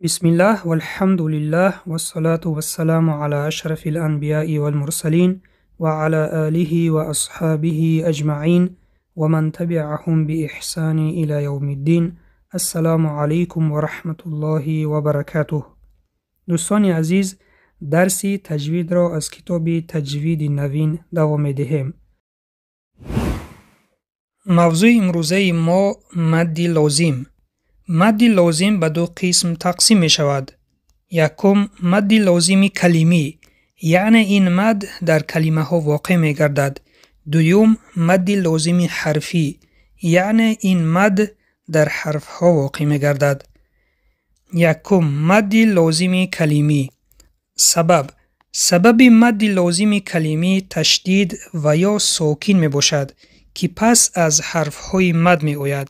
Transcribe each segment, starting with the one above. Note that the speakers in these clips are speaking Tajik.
Бисмиллаҳ валҳамдулиллаҳ вассалату вассаламу ала ашрафил анбияи валмурсалин ва ала алиҳи ва асҳобиҳи аҷмаин ва ман табиаҳум бииҳсани ила явмиддин. Ассалому алайкум ва раҳматуллоҳи ва баракатуҳ. Дӯстони азиз, дарси таҷвидро аз китоби Таҷвиди навин давом медиҳем. Мавзӯи имрӯзаи мо мадди лозим. Мадди лозим ба ду қисм тақсим мешавад. Якум, мадди лозими калимӣ, яъне ин мадд дар калимаҳо воқеъ мегардад. Дуюм, мадди лозими ҳарфӣ, яъне ин мадд дар ҳарфҳо воқеъ мегардад. Якум, мадди лозими калимӣ. Сабаб. Сабаби мадди лозими калимӣ ташдид ва ё сокин мебошад, ки пас аз ҳарфҳои мад меояд.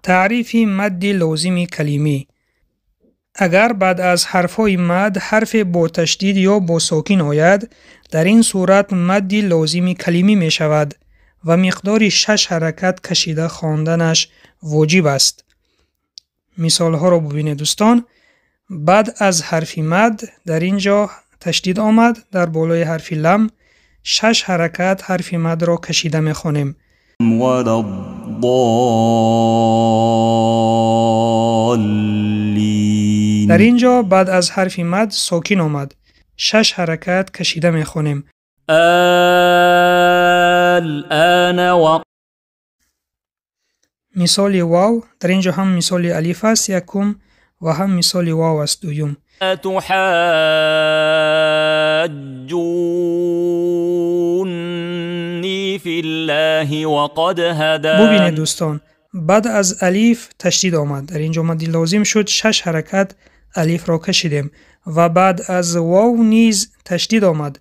Таърифи мадди лозими калимӣ. Агар баъд аз ҳарфҳои мад ҳарфе бо ташдид ё бо сокин ояд, дар ин сурат мадди лозими калимӣ мешавад ва миқдори 6 ҳаракат кашида хонданаш воҷиб аст. Мисолҳоро бубинед дӯстон. Баъд аз ҳарфи мад дар ин ҷо ташдид омад, дар болои ҳарфи лам 6 ҳаракат ҳарфи мадро кашида мехонем. Дар ин ҷо баъд аз ҳарфи мад сокин омад, 6 ҳаракат кашида мехонем. Мисоли вав, дар ин ҷо ҳам мисоли алиф аст якум ва ҳам мисоли вав аст дуюм. Бубинед дӯстон, баъд аз алиф ташдид омад, дар ин ҷо мадди лозим шуд, 6 ҳаракат алифро кашидем ва баъд аз вов низ ташдид омад,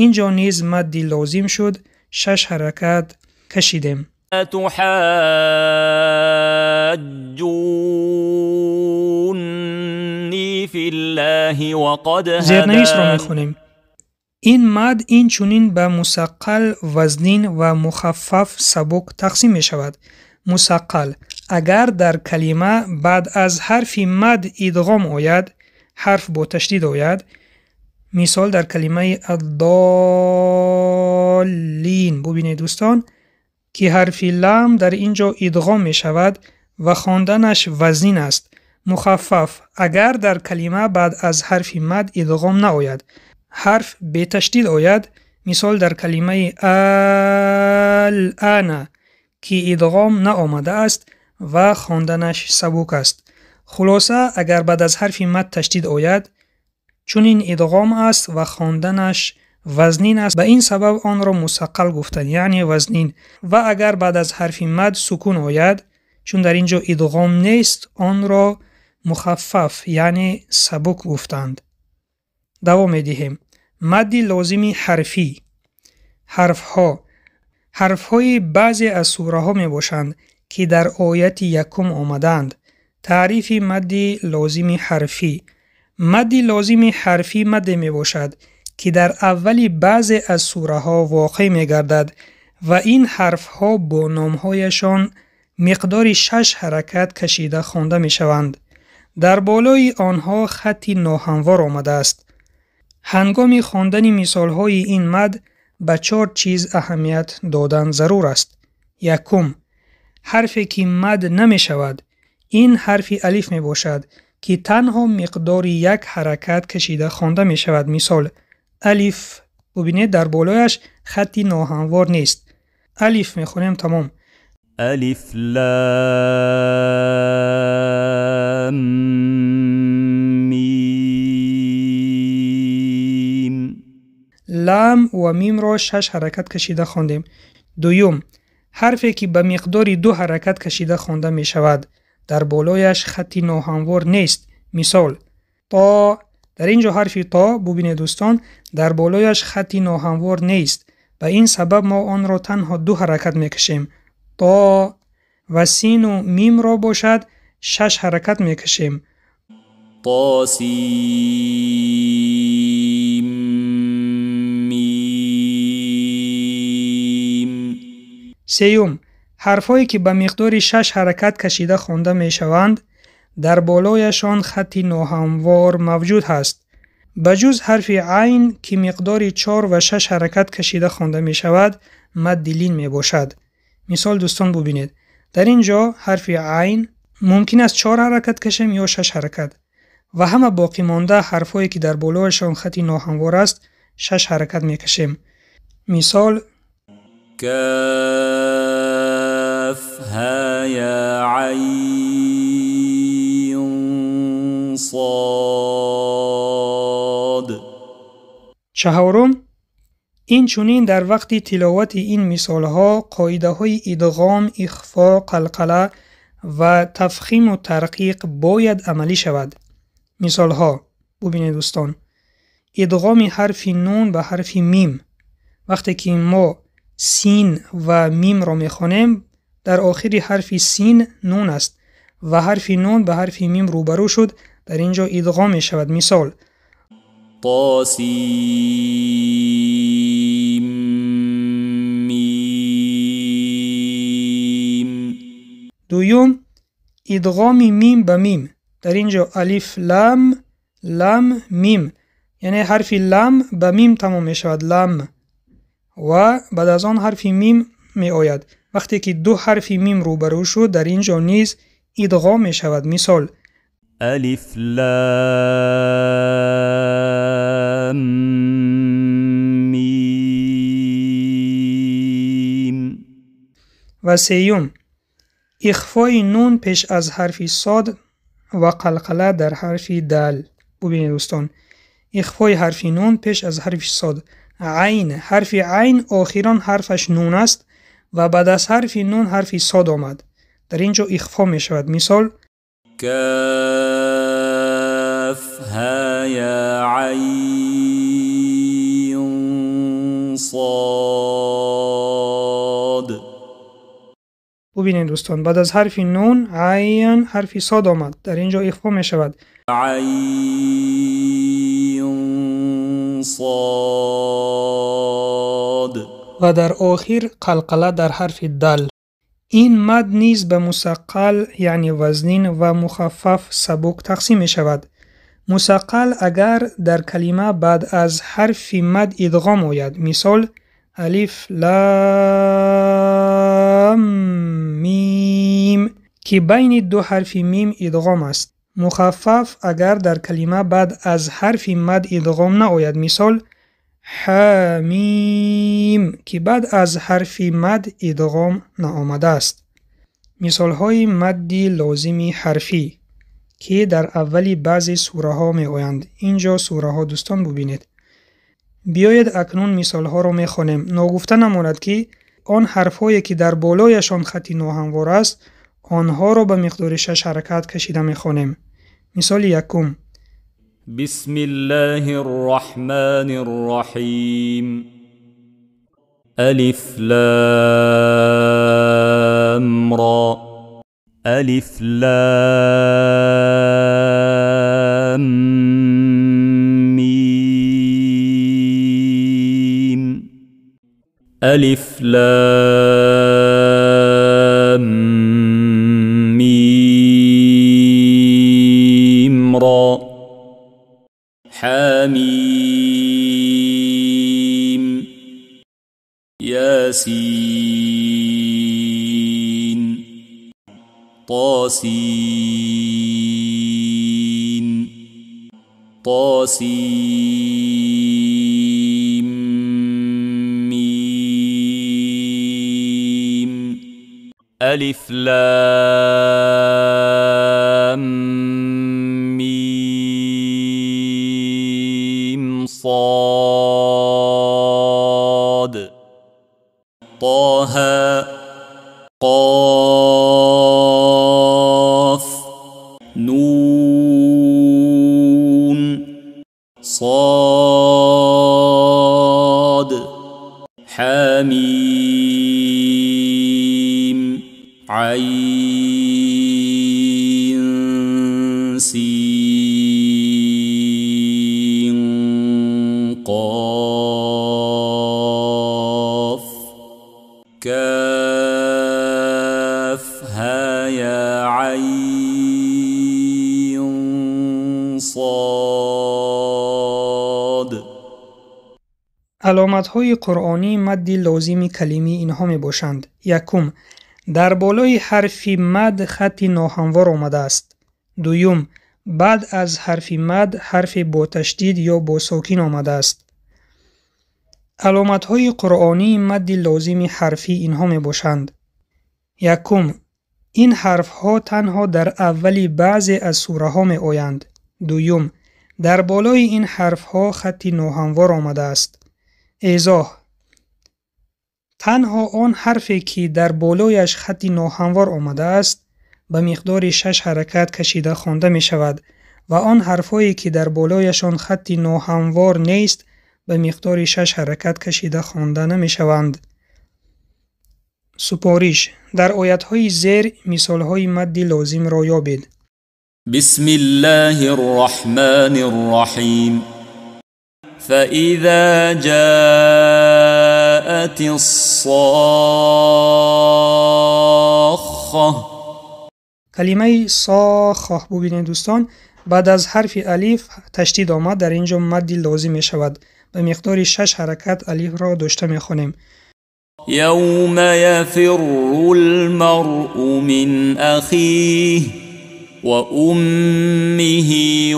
ин ҷо низ мадди лозим шуд, 6 ҳаракат кашидем. Зернависро мехонем. Ин мад инчунин ба мусаққал, вазнин ва мухаффаф сабук тақсим мешавад. Мусаққал: агар дар калима баъд аз ҳарфи мад идғом ояд, ҳарф бо ташдид ояд, мисол дар калимаи аддоллин. Бубинед дӯстон, ки ҳарфи лам дар ин ҷо идғом мешавад ва хонданаш вазнин аст. Мухаффаф: агар дар калима баъд аз ҳарфи мад идғом наояд, ҳарф беташдид ояд, мисол дар калимаи ал-ана, ки идғом наомадааст ва хонданаш сабук аст. Хулоса, агар баъд аз ҳарфи мад ташдид ояд, чунин идғом аст ва хонданаш вазнин аст, ба ин сабаб онро мусаққал гуфтанд, яъне вазнин. Ва агар баъд аз ҳарфи мад сукун ояд, чун дар ин ҷо идғом нест, онро мухаффаф, яъне сабук гуфтанд. Давом медиҳем. Мадди лозими ҳарфӣ. Ҳарфҳо. Ҳарфҳои баъзе аз сураҳо мебошанд, ки дар ояти якум омадаанд. Таърифи мадди лозими ҳарфӣ. Мадди лозими ҳарфӣ мадде мебошад, ки дар аввали баъзе аз сураҳо воқеъ мегардад ва ин ҳарфҳо бо номҳояшон миқдори 6 ҳаракат кашида хонда мешаванд. Дар болои онҳо хатти ноҳамвор омадааст. Ҳангоми хондани мисолҳои ин мад ба 4 чиз аҳамият додан зарур аст. Якум, ҳарфе ки мад намешавад, ин ҳарфи алиф мебошад, ки танҳо миқдори 1 ҳаракат кашида хонда мешавад. Мисол алиф. Бубинед, дар болояш хатти ноҳамвор нест. Алиф мехонем, тамом. Алиф лам мим. Лам ва мимро 6 ҳаракат кашида хондем. Дуюм, ҳарфе ки ба миқдори 2 ҳаракат кашида хонда мешавад, дар болояш хатти ноҳамвор нест. Мисол то. Дар ин ҷо ҳарфи то, бубинед дӯстон, дар болояш хатти ноҳамвор нест. Ба ин сабаб мо онро танҳо 2 ҳаракат мекашем. То. Ва сину мимро бошад 6 ҳаракат мекашем. То сим мим. Сеюм, ҳарфҳое ки ба миқдори 6 ҳаракат кашида хонда мешаванд, Дар болояшон хати ноҳамвор мавҷуд ҳаст. Ба ҷуз ҳарфи айн, ки миқдори 4 ва 6 ҳаракат кашида хонда мешавад, мадди лин мебошад. Мисол дӯстон бубинед. Дар ин ҷо ҳарфи айн мумкин аст 4 ҳаракат кашем ё 6 ҳаракат ва ҳама боқимонда ҳарфҳое, ки дар болояшон хати ноҳамвор аст, 6 ҳаракат мекашем. Мисол: каф ҳа я айн сод. Чаҳорум, инчунин дар вақти тиловати ин мисолҳо қоидаҳои идғом, ихфо, қалқала ва тафхиму тарқиқ бояд амалӣ шавад. Мисолҳо бубинед дӯстон. Идғоми ҳарфи нун ба ҳарфи мим. Вақте ки мо син ва мимро мехонем, дар охири ҳарфи син нун аст ва ҳарфи нун ба ҳарфи мим рӯбарӯ шуд, дар ин ҷо идғом мешавад. Мисол: тосим мим. Дуюм, идғоми мим ба мим. Дар ин ҷо алиф лам, лам мим, яъне ҳарфи лам ба мим тамом мешавад, лам, ва баъд аз он ҳарфи мим меояд. Вақте ки ду ҳарфи мим рӯбарӯ шуд, дар ин ҷо низ идғом мешавад. Мисол: алиф лам мим. Ва сеюм, ихфои нун пеш аз ҳарфи сод ва қалқала дар ҳарфи дал. Бубинед дӯстон, ихфои ҳарфи нун пеш аз ҳарфи сод. Айн, ҳарфи айн охирон ҳарфаш нун аст ва баъд аз ҳарфи нун ҳарфи сод омад. Дар ин ҷо ихфо мешавад. Мисол: каф ҳа я айн сод. Бубинед дӯстон, баъд аз ҳарфи нун айн ҳарфи сод омад. Дар ин ҷо ихфо мешавад. Айн сод. Ва дар охир қалқала дар ҳарфи дал. Ин мад низ ба мусаққал, яъне вазнин, ва мухаффаф сабук тақсим мешавад. Мусаққал агар дар калима баъд аз ҳарфи мад идғом ояд. Мисол: алиф лам мим, ки байни ду ҳарфи мим идғом аст. Мухаффаф агар дар калима баъд аз ҳарфи мад идғом наояд. Мисол: ҳамим, ки баъд аз ҳарфи мад идғом наомадааст. Мисолҳои мадди лозими ҳарфӣ, ки дар аввали баъзе сураҳо меоянд. Ин ҷо сураҳо дӯстон бубинед. Биёед акнун мисолҳоро мехонем. Ногуфта намонад, ки он ҳарфҳое, ки дар болояшон хати ноҳамвор аст, онҳоро ба миқдори 6 ҳаракат кашида мехонем. Мисоли якум: бисмиллаҳир роҳманир роҳим. Алиф лам ро. Алиф лам мим. Алиф лам мим ро. Ҳамим. Ясин. Тосин. Тосим мим. Алиф лам мим сод. Тоҳа. Қоф. Нун. Сод. Ҳамим. Айн. Син. Қоф. Каф. Ҳа. Я. Айн. Аломатҳои қуръонии мадди лозими калимӣ инҳо мебошанд. Якум, дар болои ҳарфи мад хатти ноҳамвор омадааст. Дуюм, баъд аз ҳарфи мад ҳарфе бо ташдид ё бо сокин омадааст. Аломатҳои қуръонии мадди лозими ҳарфӣ инҳо мебошанд. Якум, ин ҳарфҳо танҳо дар аввали баъзе аз сураҳо меоянд. Дуюм, дар болои ин ҳарфҳо хатти ноҳамвор омадааст. Эзоҳ: танҳо он ҳарфе, ки дар болояш хатти ноҳамвор омадааст, ба миқдори 6 ҳаракат кашида хонда мешавад ва он ҳарфҳое, ки дар болояшон хатти ноҳамвор нест, ба миқдори 6 ҳаракат кашида хонда намешаванд. Супориш: дар оятҳои зер мисолҳои мадди лозимро ёбед. بسم الله الرحمن الرحيم. فإذا جاءت الصاخة. калимаи сохоҳ бубинед дӯстон, баъд аз ҳарфи алиф ташдид омад, дар ин ҷо мадди лозим мешавад. ба миқдори 6 ҳаракат алифро дошта мехонем. يوم يفر المرء من أخيه وأمه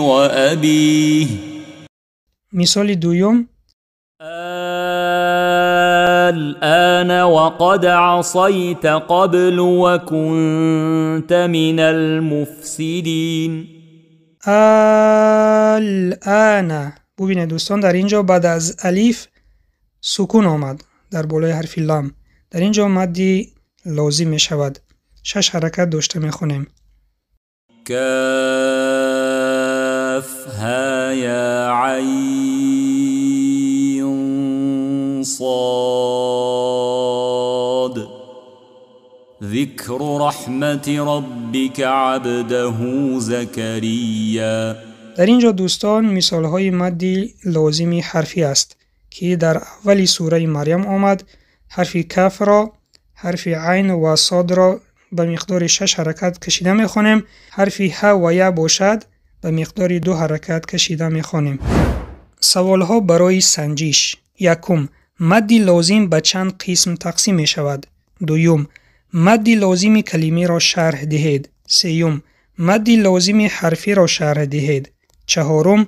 وأبيه. мисоли дуюм: الآن وقد عصيت قبل وكنت من المفسدين. الآن. бубинед дӯстон, дар ин ҷо баъд аз алиф сукун омад дар болои ҳарфи лам. дар ин ҷо мадди лозим мешавад. 6 ҳаракат дошта мехонем. каф ҳа я айн صاد. ذكر رحمة ربك عبده زكريا. дар ин ҷо дӯстон мисолҳои мадди лозими ҳарфӣ аст, ки дар аввали сураи Марьям омад. ҳарфи кафро, ҳарфи айн ва содро ба миқдори 6 ҳаракат кашида мехонем. ҳарфи ҳа ва я бошад ба миқдори 2 ҳаракат кашида мехонем. саволҳо барои санҷиш. Якум, мадди лозим ба чанд қисм тақсим мешавад? Дуюм, мадди лозими калимиро шарҳ диҳед. Сеюм, мадди лозими ҳарфиро шарҳ диҳед. Чаҳорум,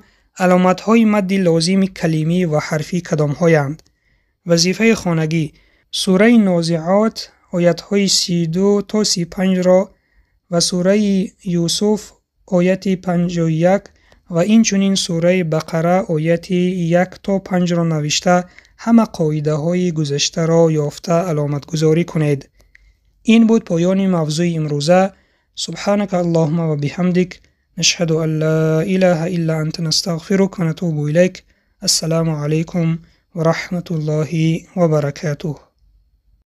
аломатҳои мадди лозими калимӣ ва ҳарфӣ кадомҳоянд? Вазифаи хонагӣ: сураи Нозиот оятҳои 32 то 35-ро ва сураи Юсуф ояти 51 ва инчунин сураи Бақара ояти 1 то 5-ро навишта ҳама қоидаҳои гузаштаро ёфта аломатгузорӣ кунед. ин буд поёни мавзӯи имрӯза. субҳанака аллоҳумма ва биҳамдик, нашҳаду ан ла илаҳа илла анта, настағфирук ва натубу илайк. Ассалому алайкум ва раҳматуллоҳи ва баракатуҳ.